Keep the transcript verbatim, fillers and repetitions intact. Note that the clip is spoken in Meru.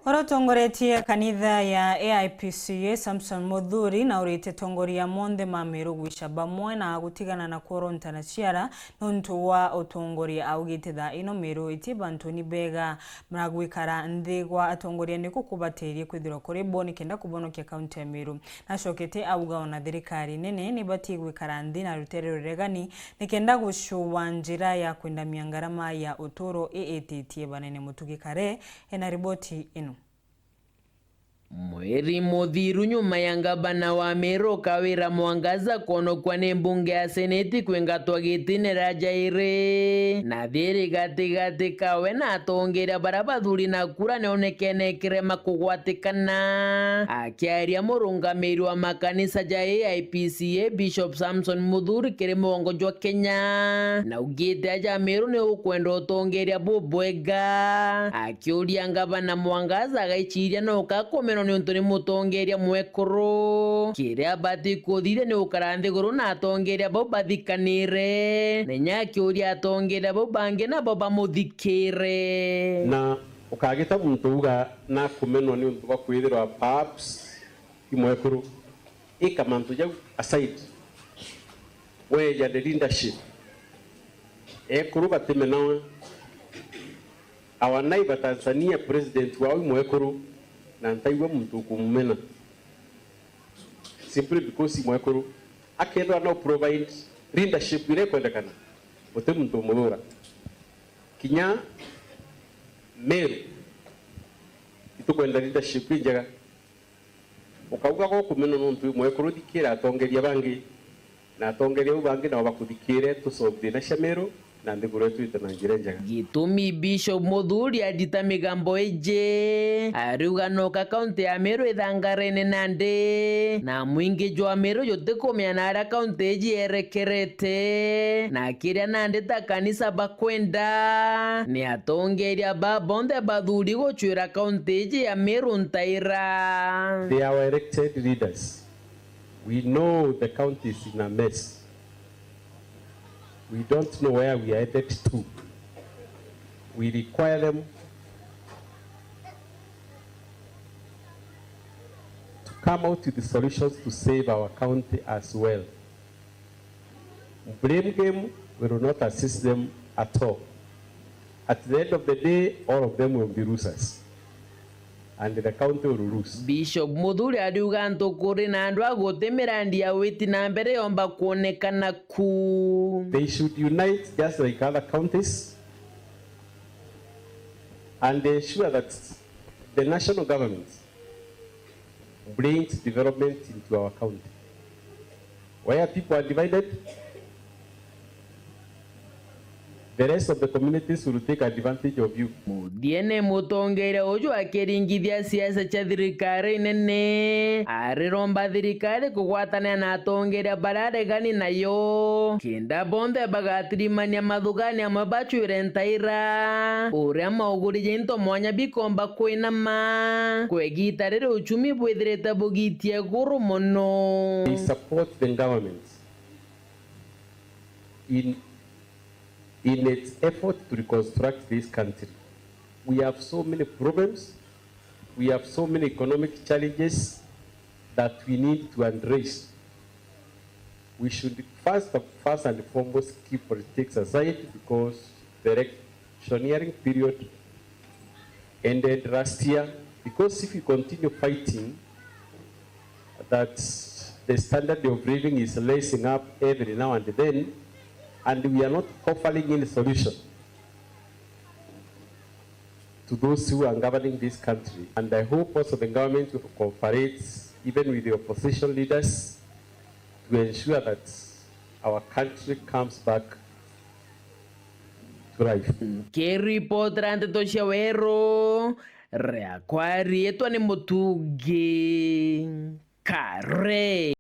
Uria utongoretie kanitha ya A I P C A, Samson Muthuri, na urite atongoria monthe ma Meru gwicha bamwe na gutigana na kworonta na ciara nontu wa utongoria. Augite thaa ino Meru iti bantuni bega, na gwikara nthi gwa atongoria niko kubatirie kwithirwa kuri bo nikenda kubonokia kaunti ya Meru. Nacokete auga ona thirikari nene nibatie gwikara nthi na rutere ruregani nikenda gucua njira ya kwendamia ngarama ya uturo iititie banene. Mutugi Kare ena riboti ino. Mweri muthiru, nyuma ya ngavana wa Meru Kawira Mwangaza kwonokwa ni mbunge ya Seneti kwingatwa gitine ria jairi, na thiri gatigati kawe na atongeria baria bathuri na kura nionekene kirema kugwatikana. Akiaria murungamiri wa makanisa ja A I P C A, Bishop Samson Muthuri, kiri mugongo jwa Kenya, na augite aja Meru ni ukwenda utongeria bubwega. Akiuria ngavana Mwangaza, agaiciria no ukakumenwa niuntu ni mutongeria mwekuru. Kiria abati kuthithia ni gukara nthiguru na atongeria bau bathikanire. Nenya akiuria atongeria bau bangi nabo bamuthikire. Na ukagita muntu uga nakumenwa niuntu bwa kwithirwa perhaps ti mwekuru. Ika mantu jau aside. Weeja the leadership. Ekuru batimenawa. Our neighbor Tanzania, president wao i mwekuru, na ntaigua muntu ukumumena. Simply because i mwekuru. Akethirwa no provide leadership iria ikwendekana, guti muntu umuthura. Kinya Meru, itukwenda leadership injega. Ukauga gukumenwa nontu wi mwekuru, thikira atongeria bangi, na atongeria bau bangi nao bakuthikire, tusolve thina cia Meru na nthiguru yetu ite na njira injega. Gitumi Bishop Muthuri arita migambo iji, ariuga noka kaunti ya Meru ithangarene nandi, na mwingi jwa Meru jutikumenya na aria kaunti iji yerekerete, na kiria nandi ta kanisa bakwenda ni atongeria ba bonthe bathuri gucwira kaunti iji ya Meru ntaira. They are our elected leaders. We know the county is in a mess. We don't know where we are headed to. We require them to come out with solutions to save our county as well. Blame game will not assist them at all. At the end of the day, all of them will be losers. And the county will lose. Bishop Muthuri ariuga antu kuri na andu a guti mirandi ya witi na mbere yomba kwonekana ku. They should unite just like other counties and ensure that the national government brings development into our county. Where people are divided, the rest of the communities will take advantage of you. Muthiene, mutongeria uju akiringithia siasa cia thirikari nene, ariromba thirikari kugwatanira na atongeria baria aregani nayo, kenda bonthe bagatirimania mathugani amwe bacwire ntaira, uria mauguri ja into mwanya bikomba kwinama, kwa igiita riri uchumi bwithirite bugiitie iguru mono. We support the government in, in its effort to reconstruct this country. We have so many problems. We have so many economic challenges that we need to address. We should first, first and foremost keep politics aside because the electioneering period ended last year. Because if we continue fighting that the standard of living is rising up every now and then, and we are not offering any solution to those who are governing this country. And I hope also the government will cooperate even with the opposition leaders to ensure that our country comes back to life. Nkiripotera nteto cia Weru, riakwa riitwa ni Mutugi Kare.